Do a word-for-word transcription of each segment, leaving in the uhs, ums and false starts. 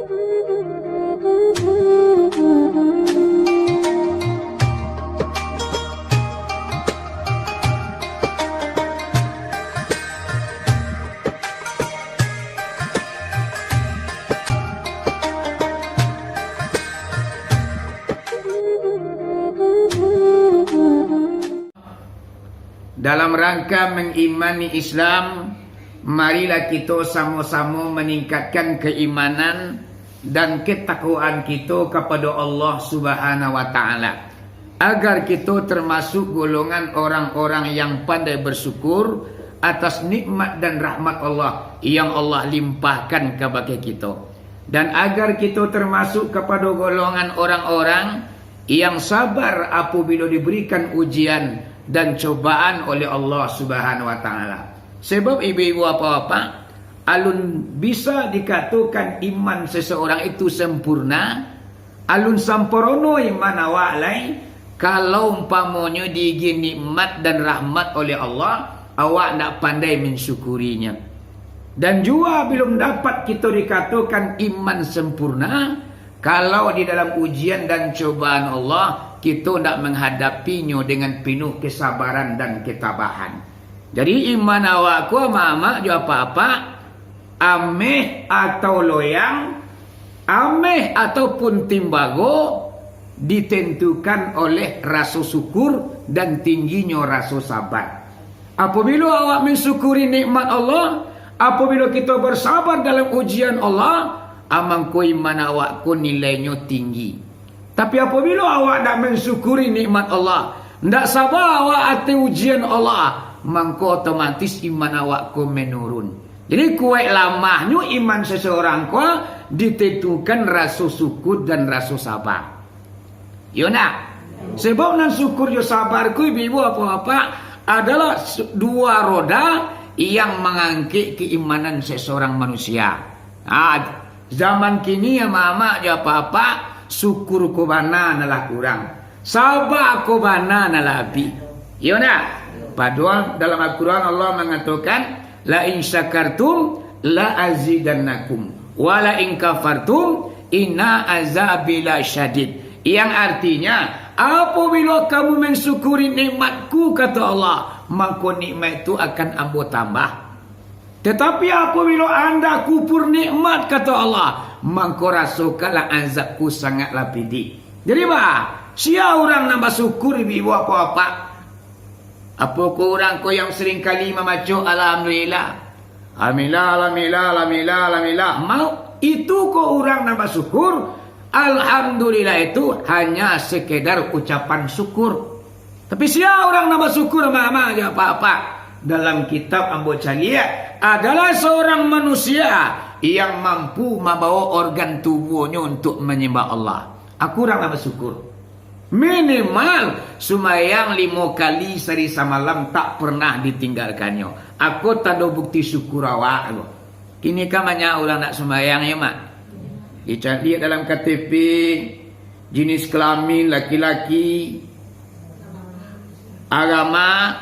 Dalam rangka mengimani Islam, marilah kito samo-samo maningkatkan keimanan dan ketakwaan kito kapado Allah Subhanahu wa Ta'ala, agar kito termasuk golongan orang-orang yang pandai bersyukur atas nikmat dan rahmat Allah yang Allah limpahkan kabake kito, dan agar kito termasuk kapado golongan orang-orang yang sabar apabilo diberikan ujian dan cobaan oleh Allah Subhanahu wa Ta'ala. Sebab, ibu-ibu, bapak-bapak, alun bisa dikatokan iman seseorang itu sempurna, alun sampurno iman awak lai, kalau umpamonyo diagiah nikmat dan rahmat oleh Allah, awak ndak pandai mensyukurinya. Dan jua belum dapat kito dikatokan iman sempurna, kalau di dalam ujian dan cobaan Allah, kito ndak menghadapinya dengan penuh kesabaran dan ketabahan. Jadi, iman awak ko, amak-amak jo apak-apak, ameh atau loyang, ameh ataupun timbago, ditentukan oleh raso syukur dan tingginyo raso sabar. Apabilo awak mensyukuri nikmat Allah, apabilo kito bersabar dalam ujian Allah, a mangko iman awak ko nilainyo tinggi. Tapi apabilo awak ndak mensyukuri nikmat Allah, ndak sabar awak ateh ujian Allah, mangko otomatis iman awak ko menurun. Jadi, kuaik lamahnyo iman seseorang ko ditentukan raso syukur dan raso sabar. Iyo ndak? Sebab nan syukur jo sabar ko, ibu-ibu, bapak-bapak, adalah s-, dua roda yang mangangkek keimanan seseorang manusia. Ha, zaman kini, amak-amak jo apak-apak, syukur ko bana nan lah kurang, sabar ko bana nan lah abih. Iyo ndak? Padohal dalam Al-Quran Allah mangatokan, "La in syakartum la azidannakum, wa la in kafartum inna azabi la syadid." Yang artinya, apabilo kamu mensyukuri nikmat-Ku, kato Allah, mangko nikmat tu akan Ambo tambah. Tetapi apabilo anda kupur nikmat, kato Allah, mangko rasokanlah azab-Ku sangatlah pedih. Jadi, bah, sia urang nan basyukur, ibu-ibu, bapak-bapak? Apokoh urang ko yang sering kali mambaco Alhamdulillah? Alhamdulillah, Alhamdulillah, Alhamdulillah, Alhamdulillah. Mau, itu ko urang nan basyukur? Alhamdulillah itu hanya sekedar ucapan syukur. Tapi sia urang nan basyukur, amak-amak jo apak-apak? Dalam kitab ambo caliak, adalah seorang manusia yang mampu mambawa organ tubuhnyo untuk menyembah Allah. A ko urang nan basyukur. Minimal, sumbayang limo kali sahari samalam tak pernah ditinggalkannyo. A ko tando bukti syukur awak ko. Kini kan banyak urang ndak sumbayang, yo, Mak? Dicaliak dalam K T P, jenis kelamin laki-laki, agama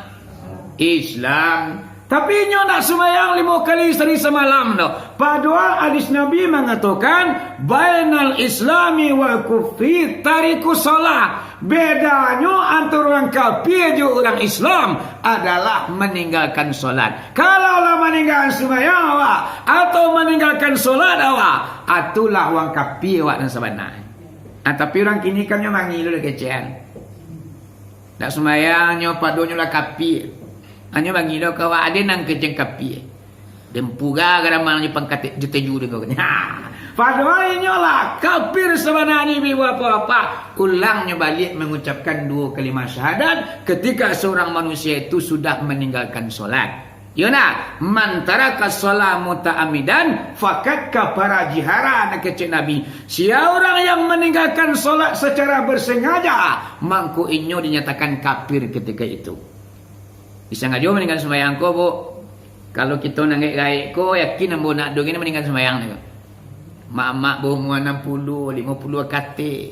Islam. Tapi inyo ndak sumbayang limo kali sahari samalam doh. Padohal hadis Nabi mangatokan, "Bainal Islami wal kufri tarikus shalah." Bedanyo antaro urang kafir jo urang Islam adalah maninggalkan solat. Kalau lah maninggalkan sumbayang awak, atau maninggalkan solat awak, itulah urang kafir awak nan sabana. Ah, tapi urang kini kan nyo mangilo lah kecekan. Ndak sumbayang nyo, padonyo lah kafir. Anyo bangilo ka awak, ade nan kecek kafir. Den pura ka ramal nyo pangkatek jo teju den ko. Padohal inyo lah kafir sabananyo, ibu-ibu, bapak-bapak. Ulangnyo baliak mangucapkan duo kalimat syahadat ketika seorang manusia itu sudah maninggalkan solat. Yo nah, "Man taraka shalah muta'ammidan faqad kafara jiharan," kecek Nabi. Sia urang yang maninggalkan solat secara bersengaja, mangko inyo dinyatakan kafir ketika itu. Disangajo maninggalkan sumbayang ko, Bu. Kalau kito nan gaek-gaek ko, yakin ambo nak doh kini maninggalkan sumbayang tu. Mak-mak baumua anam puluah, limo puluah ka ateh.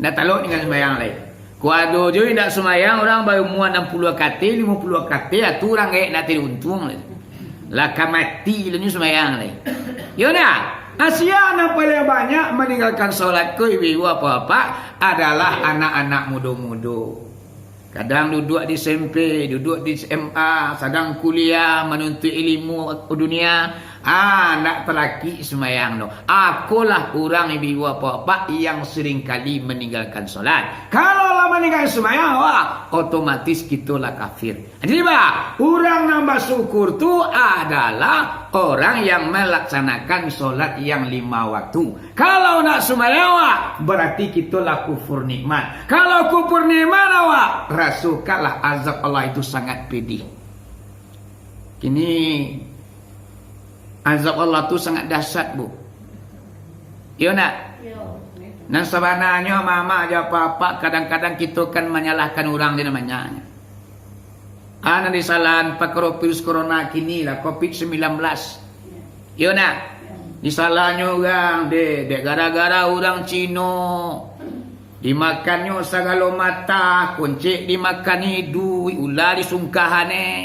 Ndak talok ninggalkan sumbayang lai. Ko ado jo indak sumbayang, urang baumua anam puluah ka ateh, limo puluah ka ateh, ah, tu urang gaek ndak ado untuang lai. Lah ka mati lah nyo sumbayang lai. Yo ndak? Asia nan paling banyak maninggalkan solat ko, ibu-ibu, bapak-bapak, adalah anak-anak mudo-mudo. Kadang duduak di S M P, duduak di S M A, sadang kuliah, manuntuik ilmu dunia. Ah, ndak talakik sumbayang tu. Akolah urang, ibu-ibu, bapak-bapak, yang seringkali maninggalkan solat. Kalau lah maninggalkan sumbayang, wah, otomatis kito lah kafir. Jadi, bah, urang nan basyukur tu adalah orang yang melaksanakan solat yang lima waktu. Kalau nak sumbayang awak, berarti kito lah kufur nikmat. Kalau kufur nikmat awak, rasokanlah azab Allah itu sangat pedih. Kini, azab Allah tu sangat dahsyat, Bu. Iyo ndak? Iyo. Nan sabananyo, mamak jo apak-apak, kadang-kadang kito kan manyalahkan urang je namonyo. Ah, nan disalahan pakaro virus corona kini lah, covid sembilan belas. Iyo ndak? Disalahnyo urang, dek, dek gara-gara urang Cino. Dimakannyo sagalo mata, koncek dimakan iduik, ula disungkahan, eh.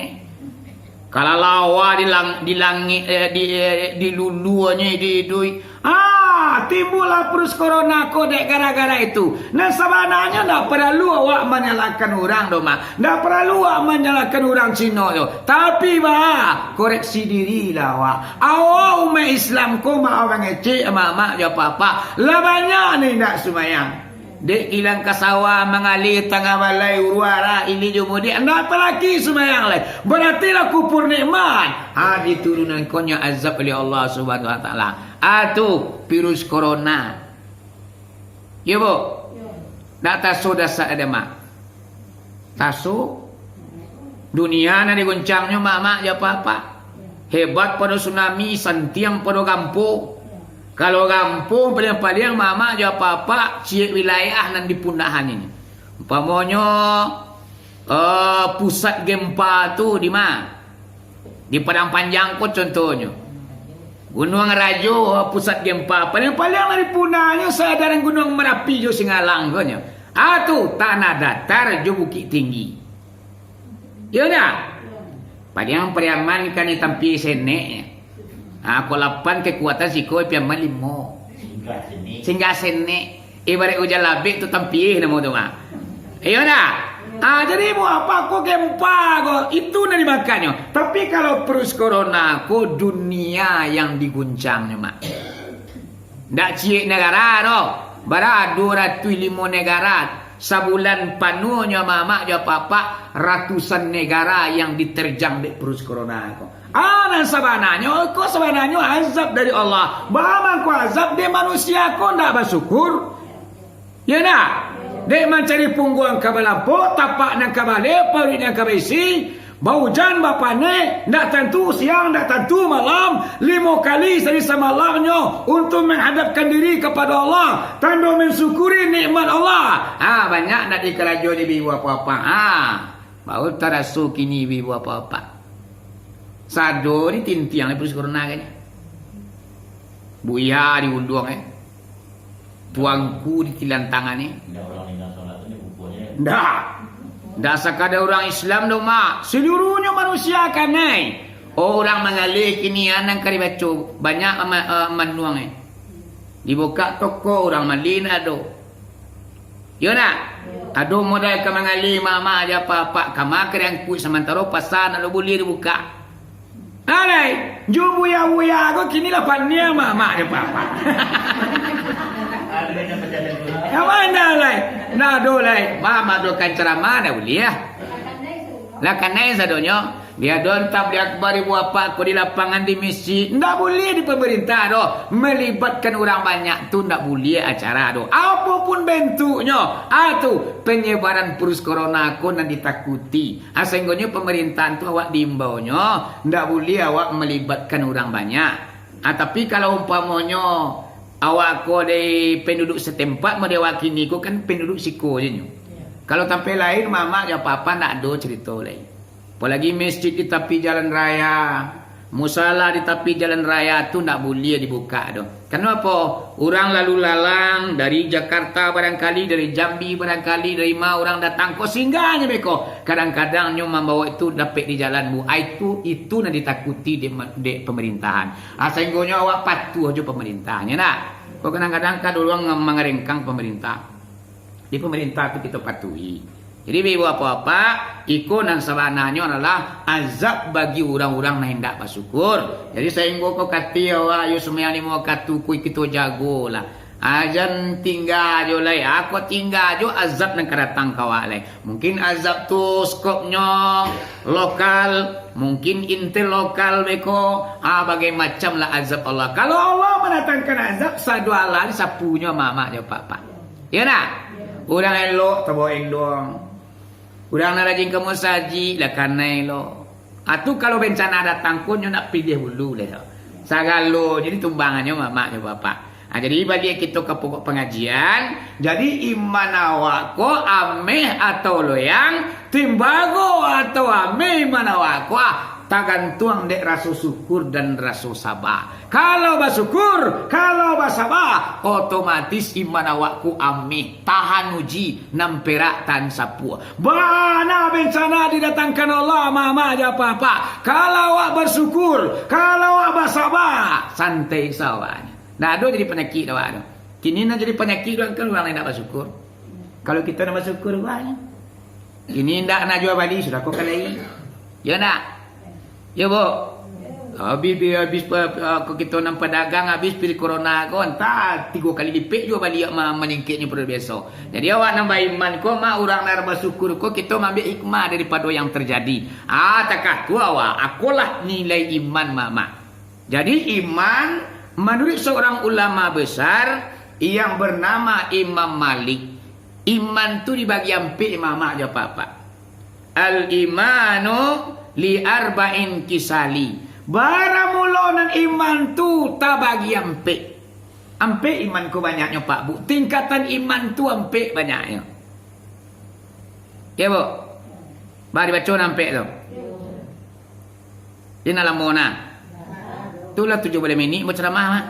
Kalalawa di lang-, di langik, eh, di, eh, diluluanyo iduik-iduik. Ah, timbullah virus corona ko dek gara-gara itu. Nan sabananyo ndak paralu awak manyalahkan urang doh, Mak. Ndak paralu awak manyalahkan urang Cino tu. Tapi, bah, koreksi dirilah awak. Awak umaik Islam ko, mak, urang kecik, mamak jo apak-apak, lah banyak nan indak sumbayang. Dek kilang ka sawah, mangalih tangah balai, uruara, ilia jo mudiak, ndak talakik sumbayang lai. Baratilah kufur nikmat. Ha, diturunannyo azab oleh Allah Subhanahu Wa Taala. Ah, tu, virus corona. Iyo, Bu? Iyo. Ndak taso dahsyat ado, Mak? Taso. Dunia nan diguncangnyo, mamak jo apak-apak. Hebat pado tsunami, santiang pado gampo. Kalau gampo, paliang-paliang, mamak jo apak-apak, ciek wilayah nan di pundahan ini. Umpamonyo, eh, pusat gempa tu di ma? Di Padang Panjang ko contohnyo. Gunuang Rajo pusat gempa. Paliang-paliang lah di pundahnyo sadaran Gunuang Marapi jo Singalang ko nyo. Ah, tu, Tanah Datar jo Bukik Tinggi. Iyo ndak? Paliang Pariaman kan di Tampie Senek. Ah, ko lapan kekuatan siko, Piaman limo. Singgah Senek. Singgah Senek. Ibarat ujan labek tu Tampie namo tu, Mak. Iyo ndak? Ah, jadi buek apak ko gempa ko? Itu nan dimakannyo. Tapi kalau virus corona ko, dunia yang diguncangnyo, Mak. Ndak ciek negara doh. Bara duo ratuih limo negara. Sabulan panuahnyo, mamak jo apak-apak, ratusan negara yang diterjang dek virus corona ko. Ah, nan sabananyo, ko sabananyo azab dari Allah. Baa mangko azab dek manusia ko ndak basyukur? Iyo ndak? Dek mancari pungguang ka balampok, tapak nan ka baleh, paruik nan ka baisi, baujan, bapanek, ndak tantu siang, ndak tantu malam, limo kali sahari samalamnyo untuk menghadapkan diri kepada Allah, tando mensyukuri nikmat Allah. Ha, banyak ndak dikarajo di biwa apa-apa. Ha. Baru taraso kini ibu-ibu apak-apak. Sado ditintiang lai virus corona ko nyo. Buya diunduang, eh. Tuanku ditilantangan, eh. Indak urang ningga solat tu nyo bubuahnyo, eh. Ndak. Ndak sakadar urang Islam doh, Mak. Seluruhnyo manusia kanai. Oh, urang mangaleh kini, ah, nan ka dibaco. Banyak ama-, eh, manuang, eh. Dibukak toko, urang mali ndak ado. Iyo ndak? Ado modal ka mangalih mamak jo apak-apak, kama ka diangkuik samantaro pasa ndak lo buliah dibukak. Alai, jo buya-buya ko kini lah paniang mamak jo apak-apak. Apo indak lai? Ndak ado lai. Mamak dokan caramah ndak buliah. Lah kanai sadonyo. Di adon tabligh akbar ibu apak ko di lapangan, di masjid, ndak buliah di pamarintah doh. Malibatkan urang banyak tu ndak buliah acara doh. Apo pun bentuknyo, ah, tu, panyebaran virus corona ko nan ditakuti. Ah, sainggonyo pamarintahan tu awak diimbaunyo, ndak buliah awak malibatkan urang banyak. Ah, tapi kalau umpamonyo awak ko dari penduduk setempat, model awak kini ko kan penduduk siko je nyo. Kalau tampek lain, mamak jo apak-apak ndak ado carito lai. Apolagi masjid di tapi jalan raya, Musala di tapi jalan raya tu ndak buliah dibukak doh. Karano apo? Urang lalu lalang dari Jakarta barangkali, dari Jambi barangkali, dari ma urang datang ko, singgahnyo beko. Kadang-kadang nyo mambawa itu dapek di jalan, Bu. Ah, itu, itu nan ditakuti dek, dek pemerintahan. Ah, sainggonyo awak patuah jo pemerintahnyo, nak. Ko kadang-kadang kan urang mangarengkang pemerintah. Di pemerintah tu kito patuhi. Jadi, ibu bapak-bapak, iko nan sabananyo adalah azab bagi urang-urang nan indak basyukur. Jadi, sainggo ko kati awak, yo sumbayang limo wakatu ko kito jagolah. Ah, jan tingga jo lai. Ah, ko tingga jo azab nan ka datang ka awak lai. Mungkin azab tu skopnyo lokal, mungkin intel lokal beko. Ah, bagai macam lah azab Allah. Kalau Allah mandatangkan azab, sado alah disapunyo mamak jo bapak-bapak. Iyo ndak? Urang elok tabawa endong. Urang nan rajin ka musajik lah kanai lo. Ah, tu kalau bencana datang ko nyo nak piliah ulu lah tu. Sagalo jadi tumbangannyo mamak jo bapak. Ah, jadi baliak kito ka pokok pangajian. Jadi iman awak ko ameh atau loyang, timbago atau ameh iman awak ko, ah, tagantuang dek raso syukur dan raso saba. Kalau basyukur, kalau basaba, otomatis iman awak ko ameh, tahan uji, nan perak tahan sapuak. Bana bencana didatangkan Allah, mamak jo bapak-bapak. Kalau awak basyukur, kalau awak basaba, santai sabananyo. Ndak ado jadi panyakik awak tu. Kini nan jadi panyakik tu kan urang nan indak basyukur. Kalau kito nan basyukur, banyak. Kini indak nak jua bali, sudah ko kalai. Yo ndak? Yo, Bu? Habis, habis, habis, ah, ko kito nan padagang habis pilih corona ko, antah tigo kali lipek jua baliak ma-, maningkeknyo pado biaso. Jadi, awak nan baiman ko, ma urang nan basyukur ko, kito maambiak hikmah daripado yang terjadi. Ah, takah tu awak, akolah nilai iman mamak. Jadi, iman, manuruik seorang ulama besar yang bernama Imam Malik, iman tu dibagi ampek, mamak jo bapak-bapak. Al-imanu li arba'in kisali. Baramulo nan iman tu tabagi ampek. Ampek iman ko banyaknyo, Pak, Bu. Tingkatan iman tu ampek banyaknyo. Yo, Bu? Bah dibaco nan ampek tu. Ini nak lamo nah. Tu lah tujuah baleh minik bacaramah mah.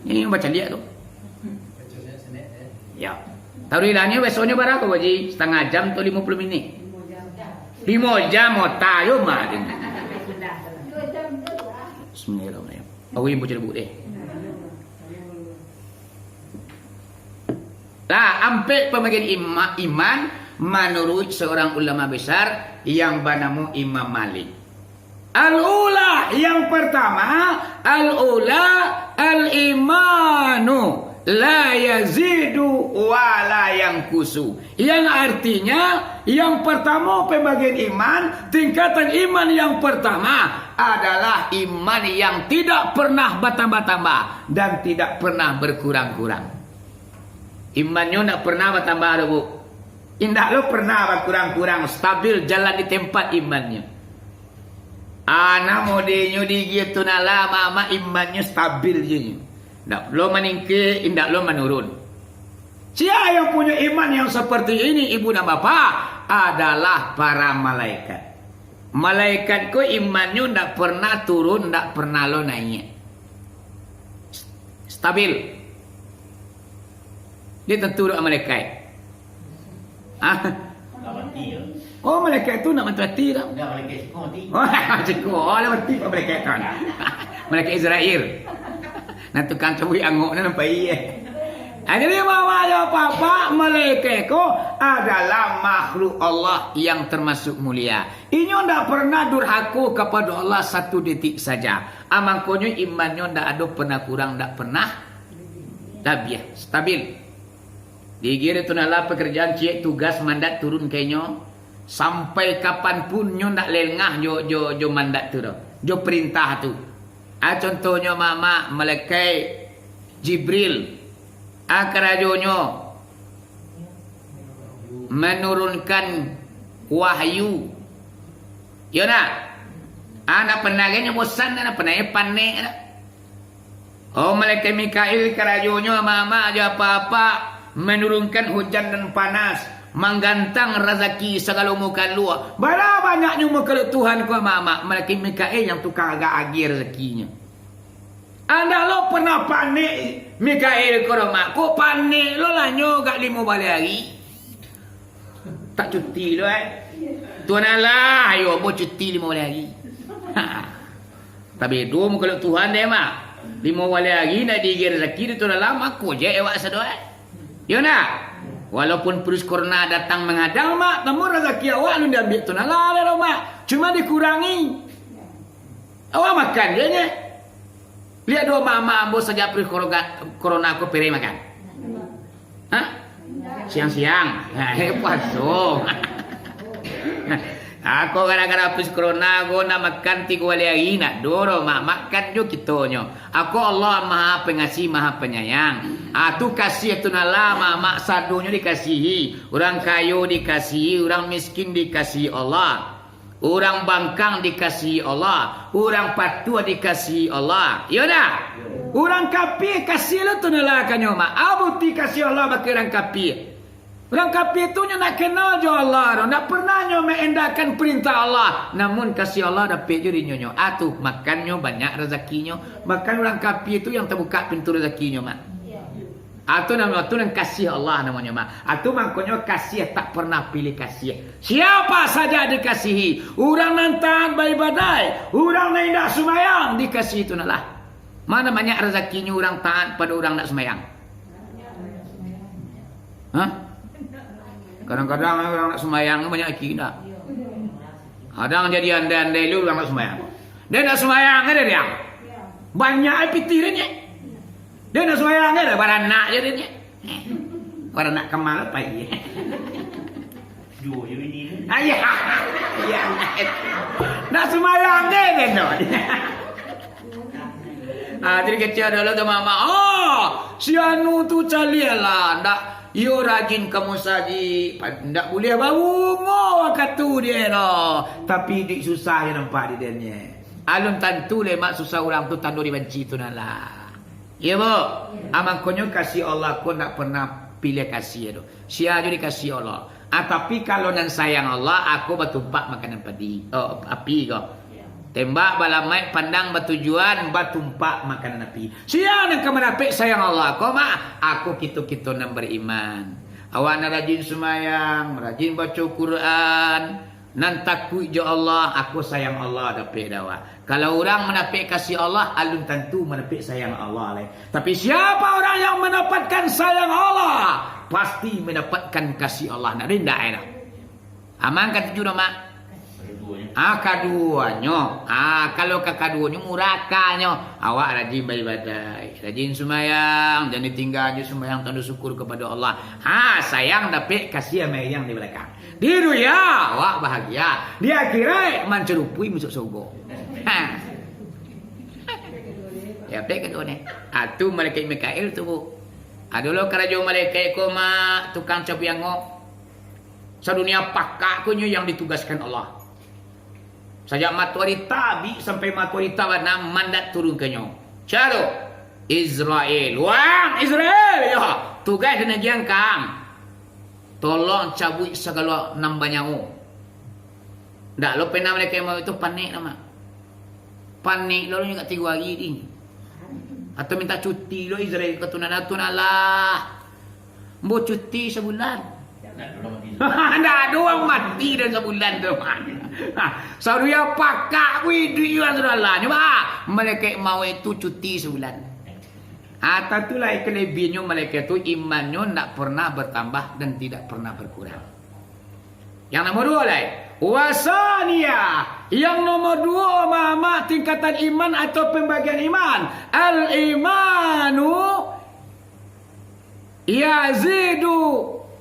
Ini baca liak tu. Ya. Taruilah ni besoknyo bara ko, Haji? Setangah jam atau limo puluah minik? Limo jam, ota yo mah. Bismillahirrahmanirrahim. Awin baca debuk deh. Lah, ampek pambagian ima-, iman manuruik seorang ulama besar yang banamo Imam Malik. Al-ula, yang pertama, al-ula, al-imanu la yazidu wa la yanqusu. Yang artinya, yang pertama pembagian iman, tingkatan iman yang pertama adalah iman yang tidak pernah bertambah-tambah dan tidak pernah berkurang-kurang. Imannyo ndak pernah batambah doh, Bu. Indak lo pernah bakurang-kurang, stabil jalan di tempat imannyo. Anak mudenyo di Gitunala, mamak, imannyo stabil je. Ndak lo maningkek, indak lo manurun. Sia yang punyo iman yang seperti ini, ibu dan bapak, adalah para malaikat. Malaikat ko imannyo ndak pernah turun, ndak pernah lo naiak. Stabil. Dia tentu doa malaikat. Ah. Nak mati ya. Oh, malaikat tu nak mati-mati dah. Dah malaikat siko mati. Oh, siko. Oh, lah mati malaikat tu. Malaikat Israel. Nah, tukang cabuik angok ni nampak iya. Ah, jadi, mamak jo bapak-bapak, malaikat ko adalah makhluk Allah yang termasuk mulia. Inyo ndak pernah durhako kapado Allah satu detik saja. Ah, mangkonyo imannyo ndak ado pernah kurang, ndak pernah labiah, stabil. Di Gitunala pekerjaan ciek tugas mandat turun ka inyo, sampai kapan pun nyo ndak lengah jo, jo, jo mandat tu doh, jo perintah tu. Ah, contohnyo mamak, malaikat Jibril. Ah, karajonyo manurunkan wahyu. Yo ndak? Ah, ndak pernah nyo bosan, ndak pernah nyo panek, ndak? Oh, malaikat Mikail karajonyo mamak jo bapak-bapak manurunkan hujan nan panas. Manggantang razaki sagalo mukaluak. Bara banyaknyo mukaluak Tuhan ko, Mak, Mak. Malaikat Mikail yang tukang agak agiah razakinyo. Andak lo pernah panek Mikail ko, Mak. Ko panek lo lah nyo agak limo baleh ari. Tak cuti lo, eh. Tuhan Allah, ayo, ambo cuti limo baleh ari. Ha. Tabedo mukaluak Tuhan deh, Mak. Limo baleh ari nak diagiah razaki dek Tuhan Allah, mako je awak sado, eh. Yo nak? Walaupun virus corona datang mangadang, Mak, namun razaki awak alun diambiak Tuhan Allah lai lo, Mak. Cuma dikurangi. Awak makan je nyo. Liek doh, Mak, Mak, ambo sajak virus corona, corona ko pireh makan. Hah? Siang-siang. Nah, eh, puaso. Ako gara-gara virus corona ko nak makan tigo baleh ari, ndak doh, Mak. Makan jo kitonyo. Ako Allah Maha Pengasih, Maha Penyayang. Ah, tu kasih tu nalah, Mak, Mak, sadonyo dikasihi. Urang kayo dikasihi, urang miskin dikasihi Allah. Urang bangkang dikasihi Allah, urang patuah dikasihi Allah. Iyo ndak? Urang kapia kasih lo tu nalah kanyo, Mak. Apo bukti kasih Allah bak urang kapia? Urang kapia tu nyo ndak kenal jo Allah doh, ndak pernah nyo maendakkan perintah Allah. Namun kasih Allah dapek jo dinyo nyo. Ah, tu, makannyo banyak razakinyo. Makan urang kapia tu yang tabuka pintu razakinyo, Mak. Atau namo tu nan kasih Allah namonyo, Mak. Atau mangkonyo kasih tak pernah pilih kasih. Siapa saja dikasihi. Urang nan taat baibadah, urang nan indak sumayang dikasihi tu nalah. Mana banyak razakinyo urang taat pado urang indak sumayang? Hah? Kadang-kadang urang indak sumayang tu banyak aki indak? Kadang jadi andai-andai lu urang indak sumayang. Dia indak sumayang kan dia? Banyak ai pitih dia ni. Dia nak sumbayang kan, baranak je dia ni. Baranak kamal apa ye? Duo je bini ni. Ayah. Ya. Nak sumbayang je dia tu. Ah, jadi kecil dulu tu mama. Oh, si anu tu caliak lah. Ndak, iyo rajin ka musajik. Ndak buliah baungo wakatu dia lah. Tapi iduik susah je nampak di dia ni. Alun tantu lai, Mak, susah urang tu tando dibanci tu nah lah. Iyo, Bu? Ah, mangkonyo kasih Allah ko ndak pernah pilih kasih tu. Sia jo dikasih Allah. Ah, tapi kalau nan sayang Allah, ako batumpak makanan padi. Oh, api ko. Tembak balamaik pandang batujuan, batumpak makanan api. Sia nan ka mandapek sayang Allah ko, Mak? Ako kito-kito nan bariman. Awak nan rajin sumayang, rajin baco Quran, nan takuik jo Allah, ako sayang Allah dapek dek awak. Kalau urang mandapek kasih Allah, alun tantu mandapek sayang Allah lai. Tapi siapa orang yang mendapatkan sayang Allah, pasti mendapatkan kasih Allah. Nak indak, eh, dah? Aman katuju dah, Mak? Ah, kaduonyo. Ah, kalau ka kaduonyo, murakanyo. Awak rajin baibadah, rajin sumayang, jan ditingga jo sumayang, tando syukur kepada Allah. Ha, sayang dapek kasih amai yang di balakang. Di dunia, awak bahagia. Di akhirat, mancarupui masuk surga. Ha. Ya, dapek kaduo ni. Ah, tu malaikat Mikail tu, Bu. Ado lo karajo malaikat ko, Mak, tukang cabuik angok. Sadunia pakak ko nyo yang ditugaskan Allah. Sajak matoari tabik sampai matoari tabana mandat turun ka nyo. Caro Israel. Wang Israel, yo. Tugas dan agian kang. Tolong cabuik sagalo nan banyawo. Ndak lo pernah malaikat maut tu panik lah, Mak. Panik lo, lo nyo gak tigo hari di. Atau minta cuti lo Israel ka tunan, tunan lah. Ambo cuti sabulan. Ndak ado urang mati dan sabulan tu. Sadunia pakak ku iduik urang sadolah. Nyo ba, malaikat maut tu cuti sabulan. Ah, tantu lai kelebiahannyo malaikat tu, imannyo ndak pernah bertambah dan tidak pernah berkurang. Yang nomor duo lai, wasania. Yang nomor duo, Mak, tingkatan iman atau pembagian iman. Al-imanu yazidu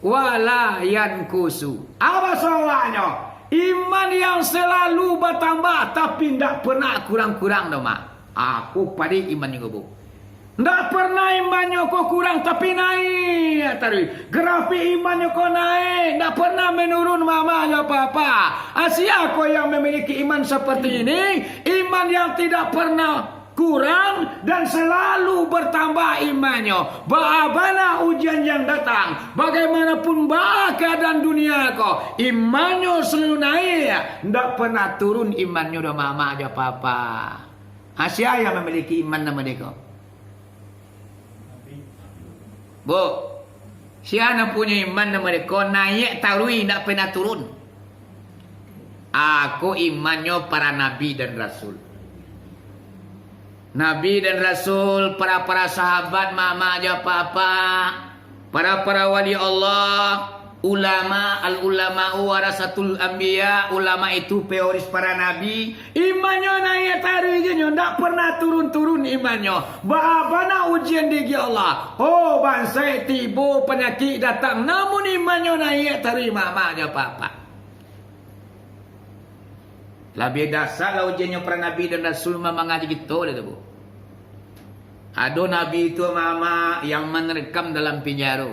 wa la yankusu. Apa sawahnyo? Iman yang selalu bertambah, tapi ndak pernah kurang-kurang doh, Mak. Aku padi iman nyo, Bu. Ndak pernah imannyo ko kurang, tapi naiak taruih. Grafik imannyo ko naiak, ndak pernah menurun mama jo apa-apa. Ah, sia ko yang memiliki iman seperti ini, iman yang tidak pernah kurang dan selalu bertambah imannyo. Baa bana ujian yang datang, bagaimanapun baa keadaan dunia ko, imannyo selalu naik, ndak pernah turun imannyo doh, mamak jo papa. Ha, sia yang memiliki iman nan model ko? Bu, sia nan punyo iman nan model ko, naik taruih, ndak pernah turun? Ako imannyo para nabi dan rasul. Nabi dan rasul, para-para sahabat, mamak jo papa, para-para wali Allah, ulama, al-ulama'u warasatul anbiya, ulama itu pewaris para nabi. Imannyo naik taruih je nyo, ndak pernah turun-turun imannyo. Baa bana ujian di gigi Allah. Oh, bansaik tibo panyakik datang, namun imannyo naik taruih, mamak jo papa. Labiah dahsyat lah ujiannyo para nabi dan rasul, mamang aja gitu lah tu, Bu. Ado nabi tu, mamak, yang menerkam dalam penjara.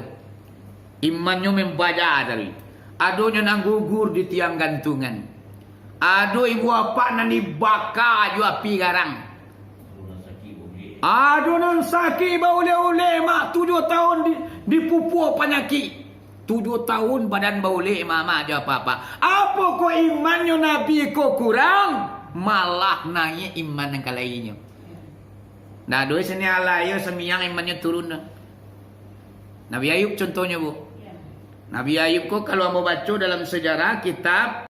Imannyo membaja tadi. Adonyo nan gugur di tiang gantungan. Ado ibu apak nan dibaka jo api garang. Ado nan sakik baulek-ulek, mak, tujuah tahun di, dipupuah panyakik. Tujuah tahun badan baulek, mamak jo papa. Apo ko imannyo nabi ko kurang, malah naik iman nan ka lainnyo. Nah, doi sini alai yo samiang imannyo turun tu. Nabi Ayub contohnyo, Bu. Nabi Ayub ko kalau ambo baco dalam sejarah kitab